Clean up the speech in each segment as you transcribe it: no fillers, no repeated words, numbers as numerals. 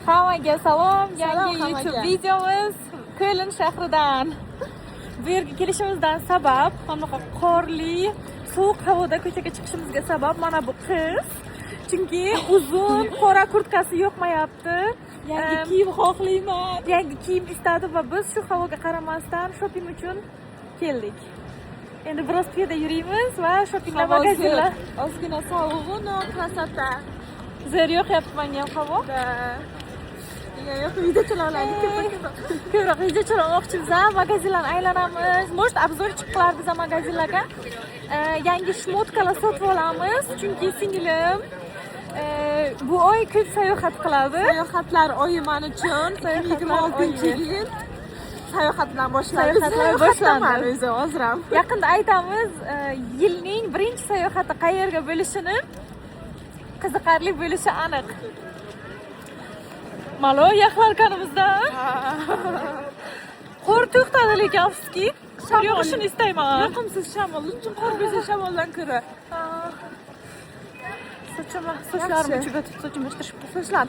Hammaga salom, yangi Salom YouTube hammaga. videomiz Köln shahridan. Bu yerga kelishimizdan sabab, bunaqa qorli, sovuq havoda ko'chaga chiqishimizga sabab mana bu qiz. Chunki uzun qora kurtkasi yoqmayapti. Yangi kiyim xohlayman. Yangi kiyim istadi va biz shu havoga qaramasdan shopping uchun keldik. Endi biroz piyoda yuriymiz va shoppinglar Havo magazinlar. zo'r. Ozgina sovug'u, но красота. Zo'r yoqyapti menga ham havo. Да. Yo'q, video olaylik ko'proq. Ko'proq video olmoqchimiz, magazinlarni aylanamiz. Может, обзорчик qilarmiz magazinlarga. Yangi шмотка lar sotib olamiz, chunki singlim bu oy ko'p sayohat qiladi. Sayohatlar oyi men uchun. Sayohatlar 2026-yil sayohat bilan boshlanadi. Sayohatlar boshlandi. O'zi hozir. Yaqinda aytamiz, yilning birinchi sayohati qayerga bo'lishini, qiziqarli bo'lishi aniq. Malo yaxlarkanimizda. Qor to'xtadi lekin afsuski. Qor yog'ishini istayman. Yoqimsiz shamol, lekin qor bo'lsa shamoldan ko'ra. Sochim, sochlarim Yaxshi. uchib yotibdi, sochim yig'ishtirib. Sochlar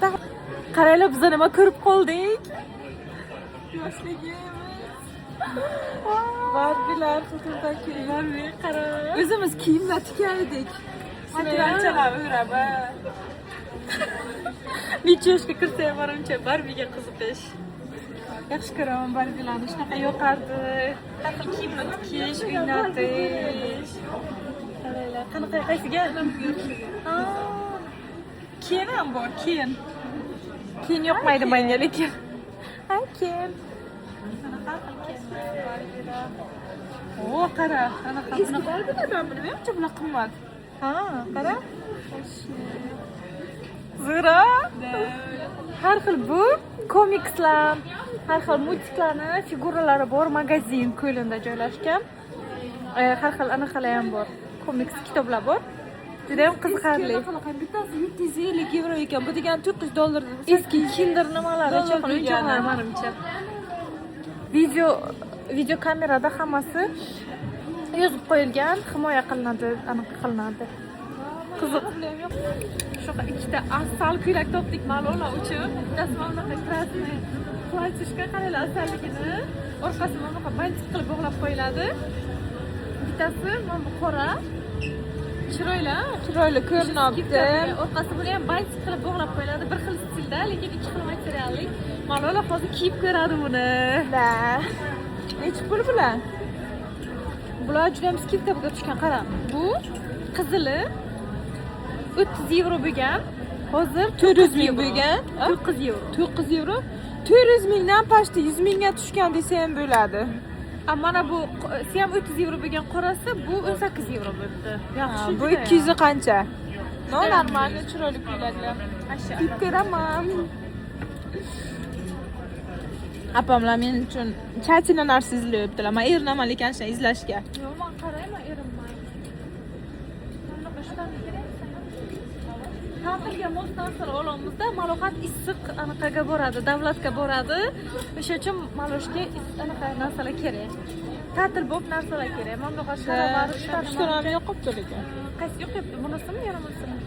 Qaranglar, biz nima ko'rib qoldik. Yoshligimiz. Barbilar huzurdagi. Barbi, qara. O'zimiz kiyimlar tikardik. Matralchalar o'rab. Necha yoshga kirsa ham manimcha Barbiga qiziqish. Yaxshi ko'raman Barbilarni, shunaqa yoqardi. Har xil kiyimlar tikish, o'ynatish. Qaranglar, qanaqa qaysiga? Ken ham bor, Ken. Ken yoqmaydi menga lekin. Ha, Ken. Mana har xil Ken Barbilar. O, qara, anaqa Eski bunaqa. Barbilar bilmayman, bular qimmat. Ha, qara. Zo'ra. Har xil bu komikslar, har xil multiklarni figuralari bor magazin Kölnda joylashgan. Har xil anaqalar ham bor. Komiks kitoblar bor. Juda ham qiziqarli. Bittasi 750 yevro ekan. Bu degani 400 dollar. Eski Kinder nimalari, Dollar cho'qin o'yinchoqlar degani. Manimcha. Video kamerada hammasi yozib qo'yilgan, himoya qilinadi, anaqa qilinadi. Qiziq. Shunaqa ikkita asal ko'ylak topdik Malola uchun. Bittasi mana bunaqa красный платьишко, qaranglar asalligini. Orqasi mana bunaqa бантик qilib bog'lab qo'yiladi. Bittasi mana bu qora. Chiroyli, Chiroyli ko'rinyapti. Orqasi buni ham бантик qilib bog'lab qo'yiladi. Bir xil stilda, lekin ikki xil materialli. Malola hozir kiyib ko'radi buni. Да. Nechi pul bular? Bular juda ham скидка ga tushgan, qara. Bu qizili 30 yevro bo'lgan. Hozir 400 ming bo'lgan. 9 yevro. 9 yevro. 400 mingdan почти 100 mingga tushgan desa ham bo'ladi. A mana bu ham 30 yevro bo'lgan qorasi, bu 18 yevro bo'libdi. Yaxshi. Bu Judayam. 200 qancha? Но, нормально, chiroyli ko'ylaklar. Kiyib ko'raman. Opamlar men uchun chatina narsa izlayaptilar. Men erinaman lekin shuni izlashga. Yo'q, men qarayman, erinmayman. Bunaqa shularni kerak sana. Ta'tilga mos narsalar olamizda, Malohat issiq anaqaga boradi, davlatga boradi. O'sha uchun Maloshga anaqa narsalar kerak. Ta'til bo'lib narsalar kerak. Mana bunaqa sharavar, Shuni ham yoqibdi lekin. Qaysi yoqyapti? Bunisimi yo bunisimi?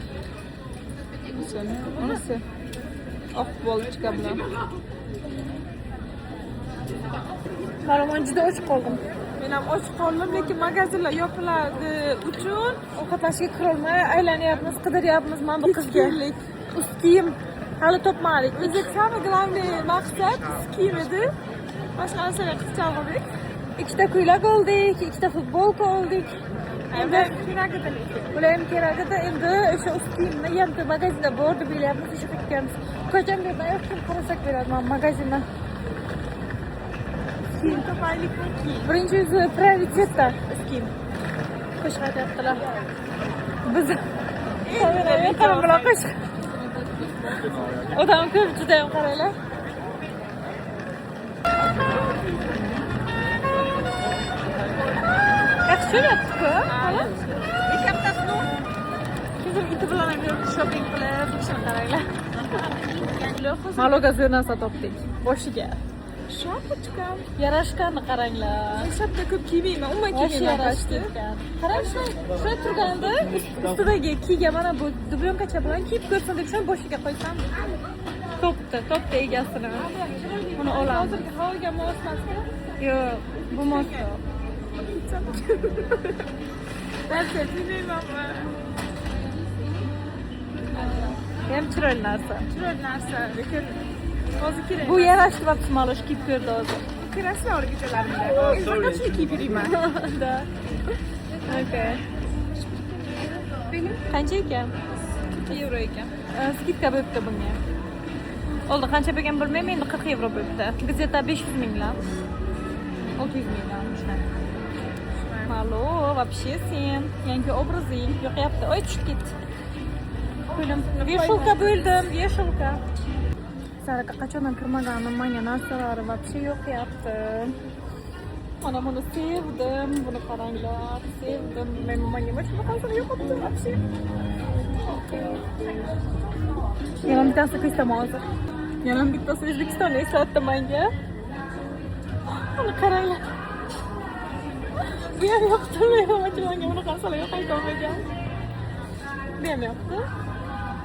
Unisi. Oq болочка bilan. Man juda och qoldim. Men ham och qoldim, lekin magazinlar yopiladi uchun Ovqatlanishga kirolmay aylanyapmiz, qidiryapmiz mana bu qizga. Keldik. Ust kiyim hali topmadik. Bizga самый главный maqsad ust kiyim edi. Boshqa narsaga qiz oldik. Ikkita ko'ylak oldik, ikkita futbolka oldik. Endi kerak edi lekin. Bular ham kerak edi. Endi o'sha ust kiyimni yana magazinda bor deb o'ylayapmiz, o'sha yerga ketamiz. Ko'cham bu yerdan oyoq kiyim qarasak beradi mana magazindan. Kiyim topaylikmi kiyim? Birinchi o'zi prioritetda ust kiyim. Qo'shiq aytyaptilar. Biz qarang bular qo'shiq. Odam ko'p juda ham, qaranglar. Yaxshi ko'ryapti-ku, hali. Kimdir iti bilan ham yuribdi shopping qilib, shuni qaranglar. Maloga zo'r narsa topdik. Boshiga. Шапочка. Yarashganni qaranglar. Men shapka ko'p kiymayman, umuman Vosh kiymayman yarashib почти. Ketgan. Qarang, shunday turganda ustidagi kiygan mana bu дубленка cha bilan kiyib ko'rsin deb shuni boshiga qo'ysam. Topdi egasini. Buni olamiz. Hozirgi havoga mos emasmi? Yo'q, bu mos. Narsa bilmaymanmi? Ham chiroyli narsa. Chiroyli narsa, lekin hozir kerak. Bu yarashdi vaqti malosh kiyib ko'rdi hozir. Kirasizlar o'rgachalarimda. Faqat shuni kiyib yuriyman. Da. Okay. Qancha ekan? 40 yevro ekan. Скидка bo'libdi bunga. Oldi qancha bo'lgan bilmayman, endi 40 yevro bo'libdi. Где-то 500 minglab. 600 minglab shunaqa. Malo, вообще sen yangi obrazing yoqyapti. Oy, tushib ketdi. Pulim. Вешалка bo'ldim, вешалка. Zaraga qachondan kirmaganim, menga narsalari вообще yoqyapti. Mana buni sevdim, buni qaranglar, sevdim. Men menga mana shunaqasi yoqyapti вообще. Yana bittasi ko'rsataman hozir. Yana bittasi O'zbekistonni eslatdi menga. Buni qaranglar. Bu ham yoqdi, menga bunaqasilar yoqayotgan. Bu ham yoqdi.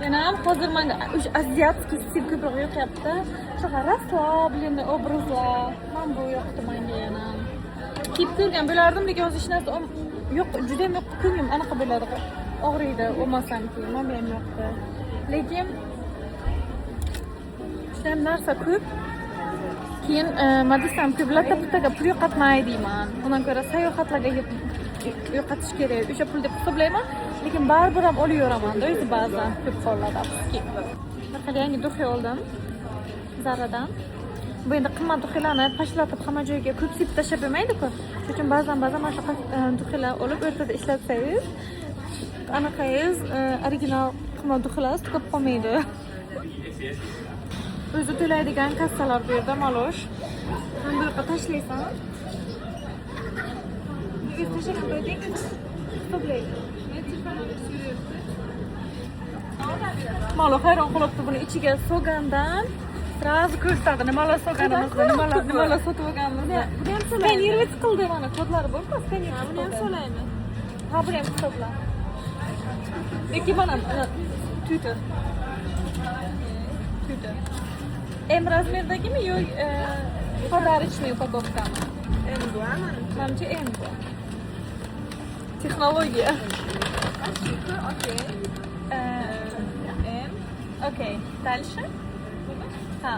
Yana ham hozir menga o'sha азиатский stil ko'proq yoqyapti. Shunaqa расслабленный obrazlar. Mana bu yoqdi menga yana. Kiyib ko'rgan bo'lardim, lekin hozir hech narsa yo'q, juda ham yo'q, ko'nglim anaqa bo'ladi. Og'riydi, olmasam-ki, mana bu ham yoqdi. Lekin juda ham narsa ko'p. Keyin nima desam, ko'p latta-puttaga pul yo'qotmay deyman. Undan ko'ra sayohatlarga yo'qotish kerak. O'sha pul deb hisoblayman, lekin baribir ham olaveraman-da o'zi ba'zan ko'p hollarda. Bir xil yangi духи oldim Zaradan. Bu endi qimmat духи larni pashlatib hamma joyga ko'p sepib tashlab bo'lmaydi-ku. Shuning uchun ba'zan mana shunaqa духи lar olib o'rtada ishlatsangiz, anaqangiz original qimmat духи lar tugab qolmaydi. O'zi to'laydigan kassalar bu yerda malosh. Mana bu yoqqa tashlaysan. O'zi tashlagan payting hisoblaydi. Malo hayron qolibdi buni ichiga solgandan сразу ko'rsatadi nimalar solganimizni, nimalar sotib olganimizni. Buni ham so'laymi? Сканировать qildi mana kodlari bor-ku, сканировать Buni ham qildi. so'laymi? Ha, buni ham hisobla. Lekin mana Twitter. Twitter. M razmerdagimi yo подарочный упаковка mi? M bu, manimcha. Manimcha M bu. Texnologiya. Okey. M. Okey, дальше. Ha.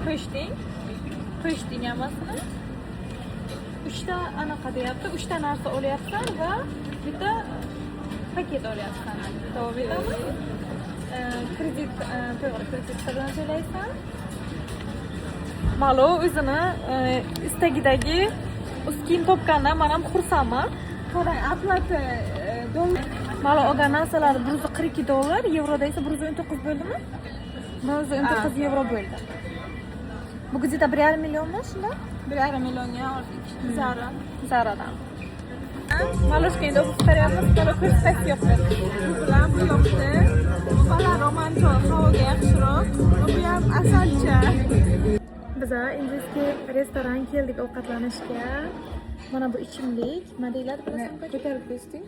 Qo'shding. Qo'shding hammasini. Uchta anaqa deyapti, uchta narsa olyapsan va bitta paket olyapsan. Davom etamiz. Kredit, to'g'ri, kredit bilan to'laysan. Malo o'zini istagidagi kiyim topgandan men ham xursandman. Qarang, оплата dollar. Malo olgan narsalari 142 dollar, yevroda esa 119 bo'ldimi? 119 yevro bo'ldi. Bu где-то 1,5 millionmi shunda? 1,5 millionga oldik. Zara. Zaradan. Maloshka endi o'qib chiqaryapmiz, malo ko'rsatasi yo'qdi. Bu bilan bu yoqdi. Bu balandroq, manimcha havoga yaxshiroq. Bu ham asalcha. Biza индийский restoran keldik ovqatlanishga. Mana bu ichimlik, nima deyiladi bilasanmi? Ko'tarib ko'rsating.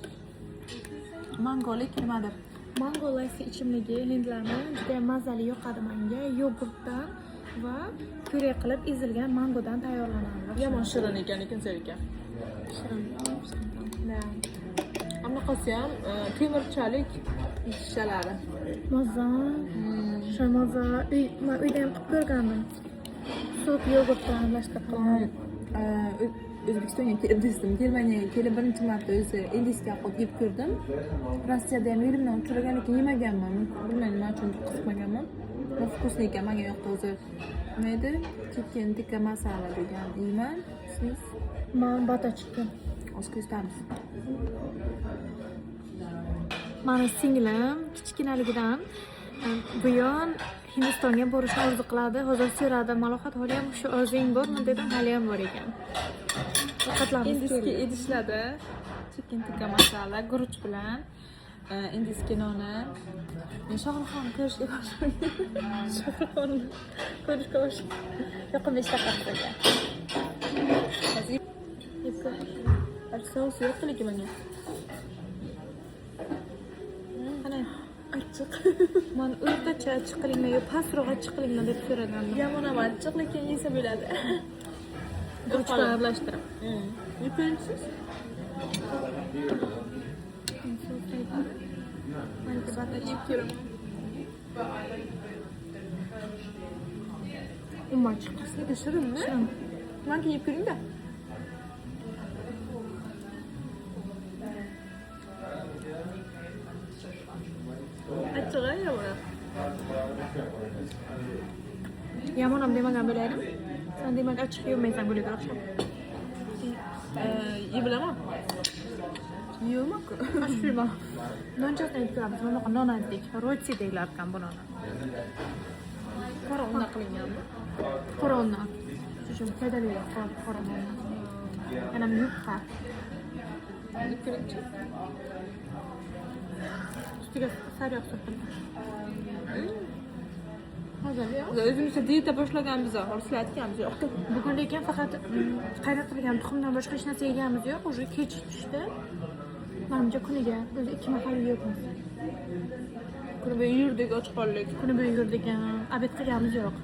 Mangolik nimadir? Mango lassi ichimligi hindlarni juda ham mazali yoqadi menga. Yogurtdan va pyure qilib ezilgan mangodan tayyorlanadi. Yomon shirin ekan, lekin ekan. Shirin. Да. Anaqasi ham temirchalik shishalari. Maza. Shu maza. Man uyda ham qilib ko'rgandim. Sut yogurtdan aralashtirib qilgan. O'zbekistonga kelib desdim, Germaniyaga kelib birinchi marta o'zi индийский ovqat yeb ko'rdim. Rossiyada ham yo'limdan uchragan, lekin yemaganman. Bilmayman, nima uchun qiziqmaganman. Bu вкусный ekan, menga yoqdi o'zi. Nima edi? Chicken tikka masala degan yeyman. Siz Man butter chicken. Hozir ko'rsatamiz. Mani singlim kichkinaligidan buyon Hindistonga borishni orzu qiladi. Hozir so'radi, Malohat, hali ham shu orzung bormi dedim, hali ham bor ekan. Ovqatlarimiz Индийский keldi. Idishlarda chicken tikka masala guruch bilan индийский noni. Men Shohruxxonni ko'rishga bordim. Shohruxxonni ko'rishga borish. Yoqimli ishtaha sizga. Hozir Yeb ko'r. Sous yo'q lekin menga. Qani? Achchiq. Man o'rtacha achchiq qilinglar yo pastroq achchiq qilinglar deb so'ragandim. Yomon ham achchiq, lekin yesa bo'ladi. Guruch bilan aralashtirib. Yeb ko'ringsiz? Yeb ko'raman. Umuman achchiq. Nega shirinmi? Shirin. Manki yeb ko'ring-da. Achchig'i yomon. Yomon ham demagan bo'lardim. Sen demak achchiq yemaysan guliga o'xshab. Yeb bilaman. Yeyolman-ku. Ashulma. Nonchasini aytib ko'ramiz. Mana bunaqa non aytdik. Roti deyilar ekan bu nonni. Qora undan qilinganmi? Qora undan. Shuning uchun foydali qora nonni. Yana yupqa. Yeb ko'ringchi. Ustiga sariyog' surtilgan. Mazali. Biz o'zimizcha dieta boshlaganmiz, hozir sizlar aytganmiz yo'q. Bugun lekin faqat qaynatilgan tuxumdan boshqa hech narsa yeganimiz yo'q. Уже kech tushdi. Manimcha kuniga o'zi 2 mahal yeyapmiz. Kuni bo'yi yurdik, och qoldik. Kuni bo'yi yurdik, obed qilganimiz yo'q.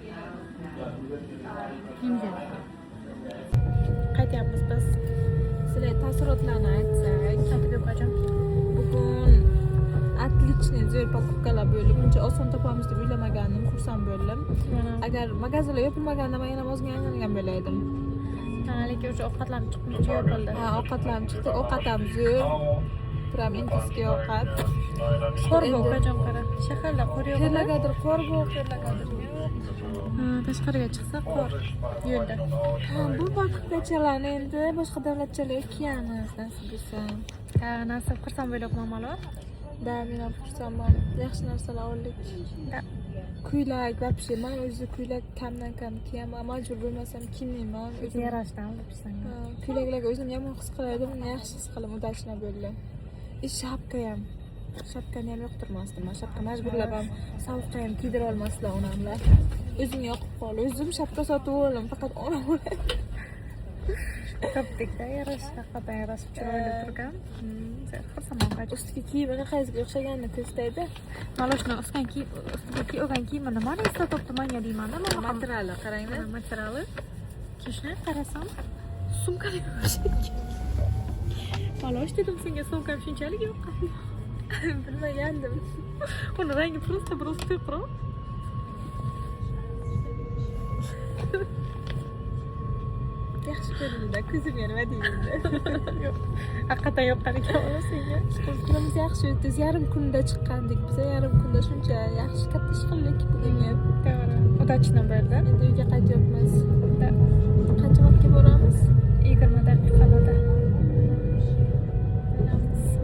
Yeymiz. Qaytyapmiz biz. Sizlar taassurotlarni aytsak, Aytib berib. Bugun отличный zo'r покупкаlar bo'ldi. Buncha oson topamiz deb o'ylamagandim, xursand bo'ldim. Agar magazinlar yopilmaganda men yana ozgina aylangan bo'lardim. Lekin o'sha ovqatlanib chiqquncha yopildi. Ha, ovqatlanib chiqdik, ovqat ham zo'r. Prям индийский ovqat. Qor bor, qachon qara. Shaharda qor yo'q. Qayerlargadir qor bor, qayerlargadir yo'q. Tashqariga chiqsa qor yo'lda. Ha, bu покупкаchalarni endi boshqa davlatchalarga kiyamiz, nasib bo'lsa. Ha, nasib xursand bo'lyapman malon. Da, men ham xursandman. Yaxshi narsalar oldik. Da. Ko'ylak, вообще, men o'zi ko'ylak kamdan kam kiyaman, majbur bo'lmasam kiymayman. O'zim Yarashdan bo'libsan. Ko'ylaklarga o'zim yomon his qilardim, uni yaxshi his qildim, удачно bo'ldi. Shapka ham. Shapkani ham yoqtirmasdim. Men shapka majburlab ham sovuqqa ham kiydira olmasdilar onamlar. O'zim yoqib qoldi. O'zim shapka sotib oldim, faqat onam Topdik-da, yarash, haqiqatan yarashib chiroyli turgan. Xursandman qachon. Ustiga kiyib, uni qaysiga o'xshaganini ko'rsataydi. Maloshni ustiga kiyib olgan kiyimini nimani eslab topdi menga deyman-da. Materiali qaranglar. Materiali. Kishni qarasam, sumkaga o'xshaydi. Malosh dedim senga, sumkam shunchalik yoqqan. Bilmagandim. Uni rangi просто biroz to'qroq. Yaxshi ko'rindi-da, ko'zimga nima deydi. Yo'q. Haqiqatan yoqqan ekan mana senga. Kunimiz yaxshi o'tdi. Yarim kunda chiqqandik. Biz yarim kunda shuncha yaxshi katta ish qildik bugunga. To'g'ri. Удачно bo'ldi. Endi uyga qaytyapmiz. Qancha vaqtga boramiz? 20 daqiqalarda.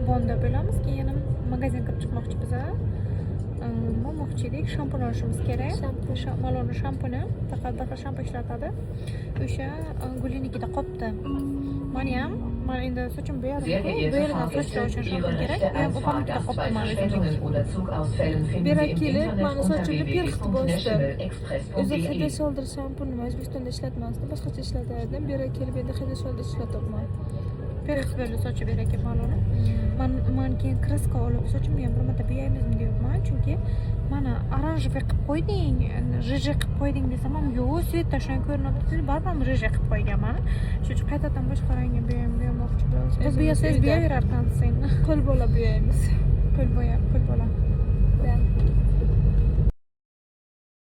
Bonda bo'lamiz, keyin yana magazin kirib chiqmoqchi biz. Olmoqchi edik, shampun olishimiz kerak. Maloni shampuni, faqat bir xil shampun ishlatadi. O'sha Gulinikida qopti. Mani ham, mana endi sochim bo'yalgan sochlar uchun shampun kerak. Bu ham opamnikida qopti mani o'zimniki. Bera kelib, mani sochimni perxitib bosdi. O'zi Head and Shoulder shampunni O'zbekistonda ishlatmasdim, boshqacha ishlatardim. Bera kelib endi Head and Shoulder ishlatyapman. Perxit bo'ldi sochi bera kelib maloni. Man keyin kraska olib sochimni ham bir marta bo'yaymizmi deyapman, chunki mana oranjevый qilib qo'yding, rыжий qilib qo'yding desam ham yo'q, svet tashlab ko'rinyapti dedi, baribir ham rыжий qilib qo'yganman. Shuning uchun qaytadan boshqa rangga bo'yamoqchi bo'lamiz. Biz bo'yasangiz bo'yaverarkansiz endi. Qo'l bola bo'yaymiz. Qo'l bola.